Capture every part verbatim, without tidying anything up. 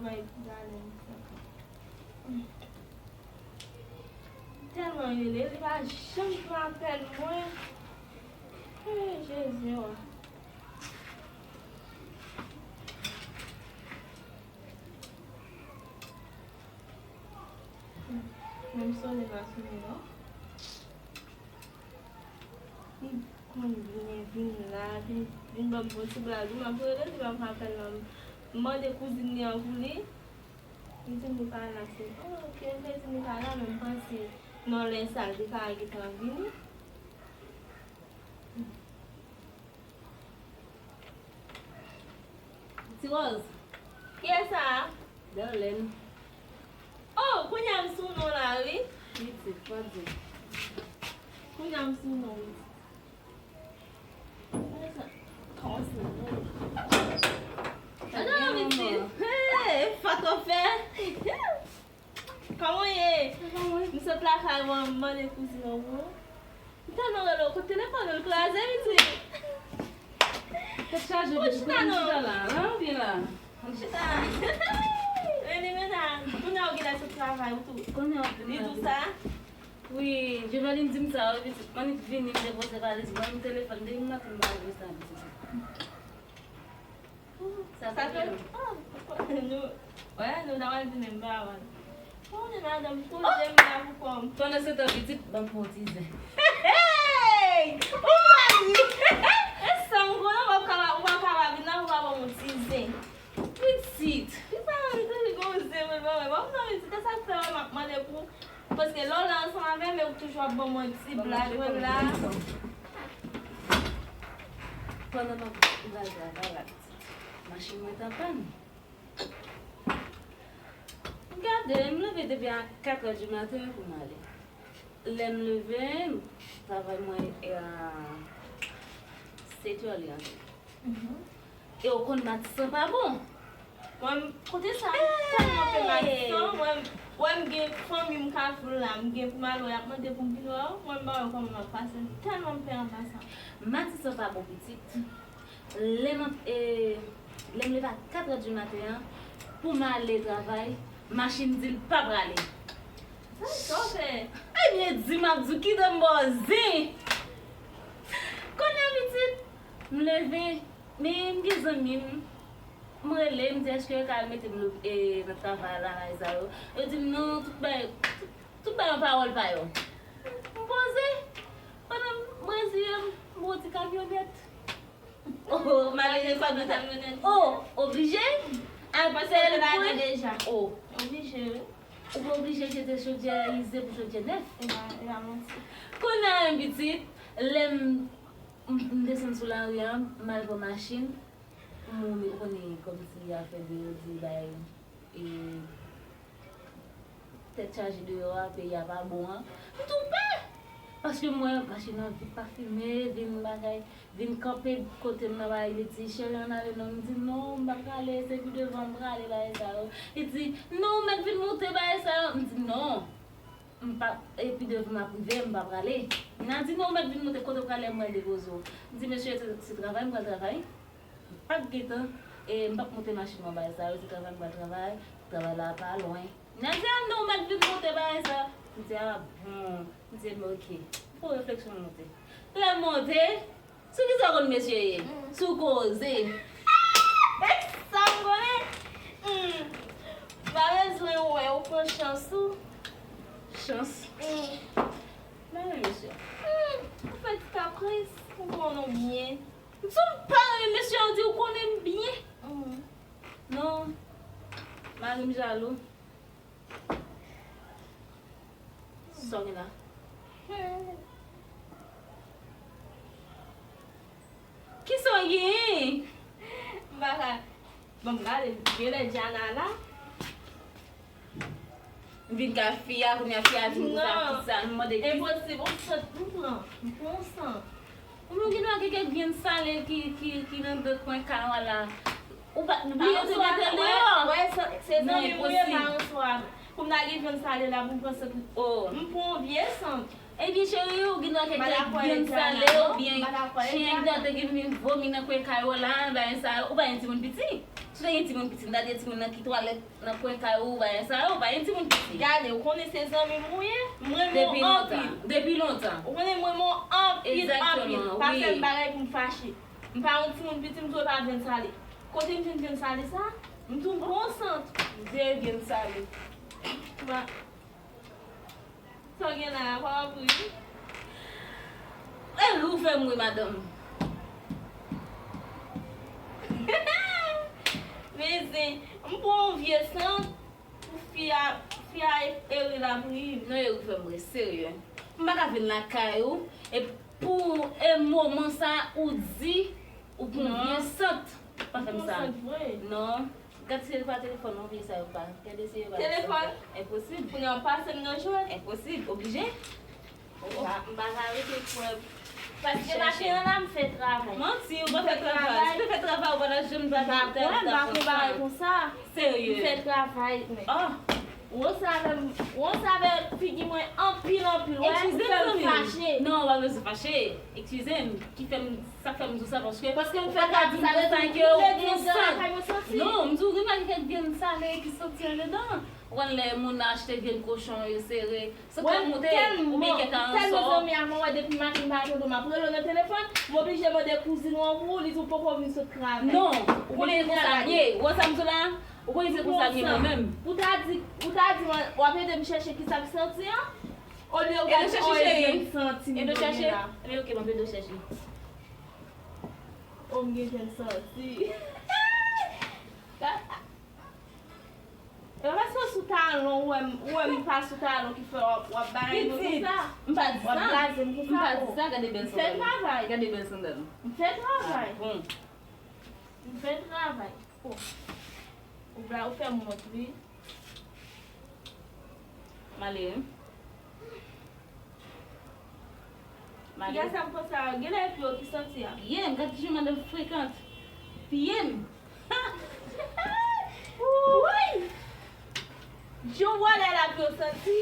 Bay Dalen sa. Tèlman rele, li pa janm pran apèl mwen. Hey, Jezi, wa. Menm sonnen pa sonnen, non. Li konn byen vin la, vin, vin ban m bon ti blag. Wi, m ap rele, li pa pran apèl la. M mande kouzin li an pou li. Li di m li pa la, se, oh, ok, m te di m li pa la, men m panse nan lè sa, li ka gentan vini. Ti Rose. Kiyès sa a? Darlene. Oh, kounye a m sou non la, wi. Pitit, pa di. Kounye a m sou non, wi. Kiyès sa? Kòman se non? Hello, pitit. Hey, sa w fè? Kòman w ye? M sot lakay mwen, m mande kouzin an pou ou. M tèlman rele w, kote telefòn ou l kraze, pitit? Tèt chaje, pitit, chita non. Chita la, non, vin la. Chita. Rele men la. Kounye a w genlè sot travay, ou tou. Kounye a w vin la. Li di w sa? Wi, Giovanni di m sa, wi, pitit. M annik vini, m depoze valiz mwen, m telefòn, depi maten m pa wè sa, pitit. Sa fè, oh, nou, wè, nou ta pral vin menm pa wè. Bon, men madanm, koze m la pou kò m. Pandan se tan, pitit, ban m pran yon ti zen. Hey! Ou pa ri. E sa m konnen, ou pa ka, ou pa ka pa vin la, ou pa ban m yon ti zen. Pitit. Ki sa, m te di gon zen, mwen, mwen, mwen, non, pitit, e sa k fè, wè, m ap mande pou Paske lè w la ansanm avè m, e ou toujou ap ban m yon ti blag, wè m la. Pandan m ap, m pral travay la, pitit. Machin mwen t an pàn. M gade, m leve depi a katrè di maten pou m ale. Lè m leve, travay mwen e a sèt è li antre. E ou konn Matisan pa bon. Mwen, kote sa, m tèlman pè Matisan, mwen, wè m gen fanmi m Kafou la, m gen pou m al wè, y ap mande pou m vin wè yo, mwen m pa wè kòman m ap pase, m tèlman m pè anba sa. Matisan pa bon, pitit. Lè m ap, e, lè m leve a katrè di maten an, pou m ale travay, machin di l pa prale. Sa, sa w fè? Ebyen, di m ap di w, kite m ba w zen. Kounye a, pitit, m leve, men m gen zanmi m, m rele, m di, èske yo ka al mete m lo-, e, nan travay la, bagay sa yo? Yo di m, non, tout bagay, tout, tout bagay yon pawòl pa yo. M poze, pandan m reziye m, m pran yon ti kamyonèt. Oh, malere fòk nou ta, oh, oblije. Apèl pwen. Oh. Oblije, wi. Ou pa oblije jete chodyè ize pou chodyè nèf. E pa, e pa manti. Kounye a, pitit, lè m, m, m desann sou lari a, m al pran machin, m mouri, ou konnen kòmsi afè de yo di bay, e, tèt chaje deyò a, peyi a pa bon an. M tou pè! Paske m wè machin nan vin pafime, vin bagay, vin kanpe kote m nan, bagay, li di, cheri, ann ale non. M di, non, m pa prale, se pi devan m prale, bagay sa yo. Li di, non, ou mèt vin moute, bagay sa yo. M di, non, m pa, e pi devan m ap rive, m pa prale. Li di, non, ou mèt vin moute, kote w prale, mwen depoze w. M di, mesye, se, se travay, m pral travay. M p ap gentan, e m p ap monte machin nan bagay sa yo, se travay m pral travay, travay la pa lwen. Nèg di, a non, ou mèt vin monte bagay sa. M di, a bon. M di, ebyen, oke. M fè yon refleksyon, m monte. Lè m monte, sou kisa w konn mesye ye? Sou koze. Sa m konnen. Hmm. M pa bezwen wè, ou pran chans ou. Chans? Hmm. Mare mesye. Hmm. Ou fè ti kapris, ou konnen w byen. M sou m pa renmen mesye an di ou konnen m byen. Non, mari m jalou. Sa w gen la? Kisa w gen? M pa ka. Bon, m gade, genlè Diana la. M vin ka fi a, kounye a fi a di m konsa, kisa, m mande ki. Enposib, ou sot, m pran, m pran san. Ou menm gen dwa gen kèk grenn sale ki, ki, ki nan de kwen kay ou a la. Ou pa, bliye tou mete l deyò. Wè, se, se zanmi m ou ye, pa answa. Pou m ta gen grenn sale la, pou m pran san. Oh. M pran yon vye san. Ebyen, cheri, ou gen dwa gen kèk grenn sale, oubyen chen ak dante ki vin vomi nan kwen kay ou la, bagay sa yo, ou pa gen timoun piti. Gen timoun piti, m ta di timoun nan ki twalèt nan kwen kay ou, bagay sa yo, pa gen timoun piti. Gade, ou konnen se zanmi m ou ye, m renmen w anpil. Depi lontan. Depi lontan. Ou konnen m renmen w anpil, anpil. Egzakteman, wi. Pa fè m bagay pou m fache. M pa yon timoun piti, m tou pa vyann sale. Kote m jwenn vyann sale sa? M tou bon sant. Vye vyann sale. Sa w gen la a pa w ap ri? E ri w fè m ri, madanm. Men zen, m pran yon vye sant pou fi a, fi a e, e ri l ap ri. Non, e ri w fè m ri, serye. M pa ka vin lakay ou, e pou e moman sa ou di, ou pran vye sant. Pa fè m sa. Non. Gad si se pa telefòn non, vye sa yo pa. Gade si yo pa. Telefòn? Enposib. Kounye a w pase m nan jwèt. Enposib, oblije. M pa, m pa ka rete kwè. Paske maten an la, m fè travay. Manti, ou pa fè travay. Si w te fè travay, ou pa t ap janm pa fè travay konsa. Serye. M fè travay, men. Wonsa avè m, wonsa avè figi mwen anpil, anpil. Wè, ou fè m fache. Non, ou pa bezwen fache. Eskize m, ki fè m, sa k fè m di w sa, paske ou pa ka di m konsa ke ou konsa. Non, m di w gen bagay kèk vyann sale ki soti andedan. Ou konn lè moun achte vyann kochon, yo sere, sant la moute, oubyen kèk aransò. Tèlman zanmi a mwen, wè, depi maten m pa tande w, m ap rele w nan telefòn, m oblije mande kouzin ou an pou ou, li di w poko vin sot travay. Non, ou konnen konsa m ye, ou wè sa m di w la? Ou konnen se konsa m ye mwen menm. Ou ta di, ou ta di, w ap ede m chèche kisa k santi an? Olye ou gade, oh, e vyann santi m yo gen la. Ebyen, ok, m ap ede w chèche. Oh, m gen vyann santi. E pa paske w sou talon, ou wè m, ou wè m pa sou talon ki fè w ap, w ap bagay mwen konsa. Pitit, m pa di sa. W ap blaze m konsa. M pa di sa, gade bèl sandal. M fè travay. Gade bèl sandal. M fè travay. Ah, bon. M fè travay. Oh. Ou bla, ou fè m wont, wi. Malere. Malere. Gade sa m panse a, genlè e pye w ki santi a. Pye m, gad kijan madanm frekan. Pye m. Woy! Jan w ale la, pye w santi.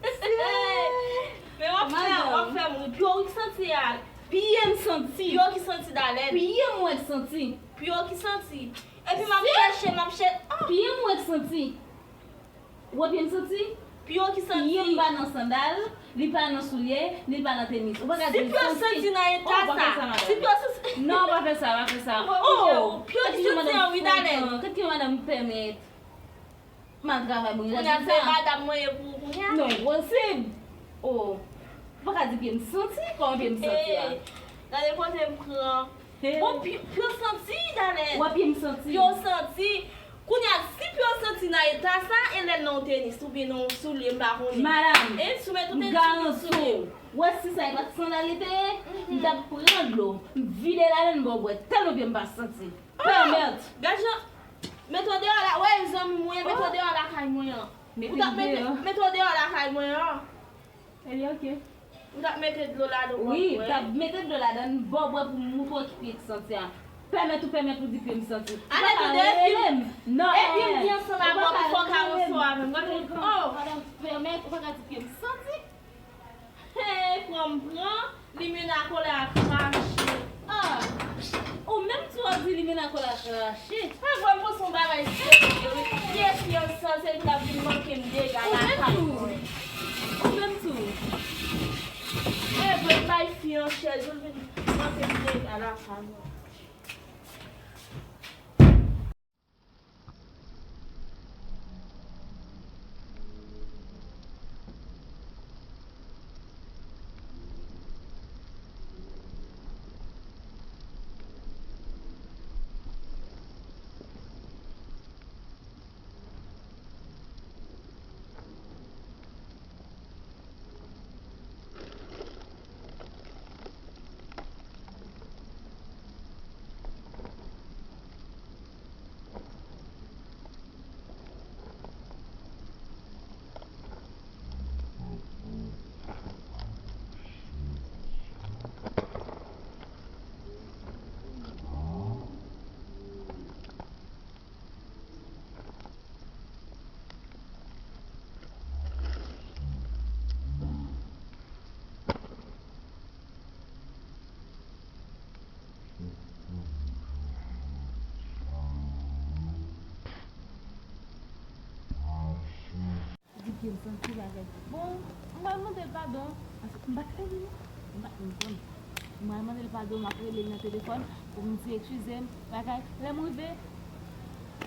Men w ap fè, w ap fè m ri. Pye w ki santi a. Pye m santi. Pye w ki santi, Dalèn. Pye m wè k santi. Pye w ki santi. Epi m ap chèche, m ap chèche. Ah! Pye m wè k santi. Ou wè pye m santi? Pye w ki santi. Pye m pa nan sandal, li pa nan soulye, li pa nan tenis. Ou pa ka di l santi. Si pye w santi nan eta sa. Si pye w santi. Non, pa fè sa, pa fè sa. Oh! Pye w ki santi an, wi, Dalèn. Kèt ki madanm pèmèt. M al travay, bon, kounye a se madanm mwen ye pou ou kounye a? Non, enposib. Oh. Ou pa ka di pye m santi, kòman pye m santi a? Gade kote m pran. Bon, pye, pye w santi, Dalèn. Ou wè pye m santi. Pye w santi. Kounye a, si pye w santi nan eta sa, e lè l nan yon tenis oubyen nan yon soulye, m pa konnen. Madanm, e si w met yon tenis oubyen yon soulye. Ou wè si sa e pa t sandal li te ye, m t ap pran dlo, m vide ladan l ba w bwè, tèlman pye m pa santi. Pèmèt. Gad jan, mete w deyò la, wè zanmi mwen, mete w deyò lakay mwen an. Ou t ap mete, mete w deyò lakay mwen an. Ebyen, ok. Ou t ap mete dlo ladan w ap bwè. Wi, m t ap mete dlo ladan l, ba w bwè pou m moutre w ki pye k santi a. Pèmèt ou pèmèt ou di pye m santi. Ale tande, epi m, non, epi m di ansanm avè w pou fè w ka ranse w avè m. Gade, oh! Pèmèt ou pa ka di pye m santi. Hey, pran m pran, limena kolè a krache. Ah! Ou menm tou w ap di limena kolè a krache. Pa vre, m panse yon bagay serye, wi. Pye fi an sanse ki t ap vin manke m dega lakay mwen. Ou menm tou. Ou menm tou. E vre, m bay fi an chèz, ou vin manke m dega lakay mwen. M santi bagay. Bon, m pral mande l padon. M pa t konn. M pa t konn. M pral mande l padon, m ap rele l nan telefòn pou m di eskize m. Bagay, lè m rive,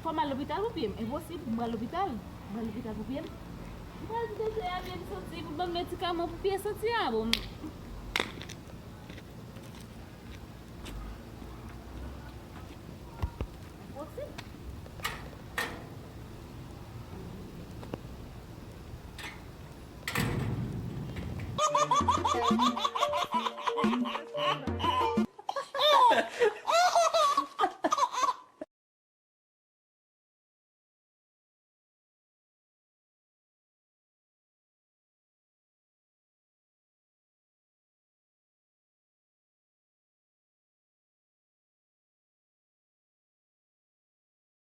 fò m al lopital pou pye m. Enposib, m pral lopital. M pral lopital pou pye m. M pral di doktè a vin soti pou ban m medikaman pou pye santi a. Bon, enposib.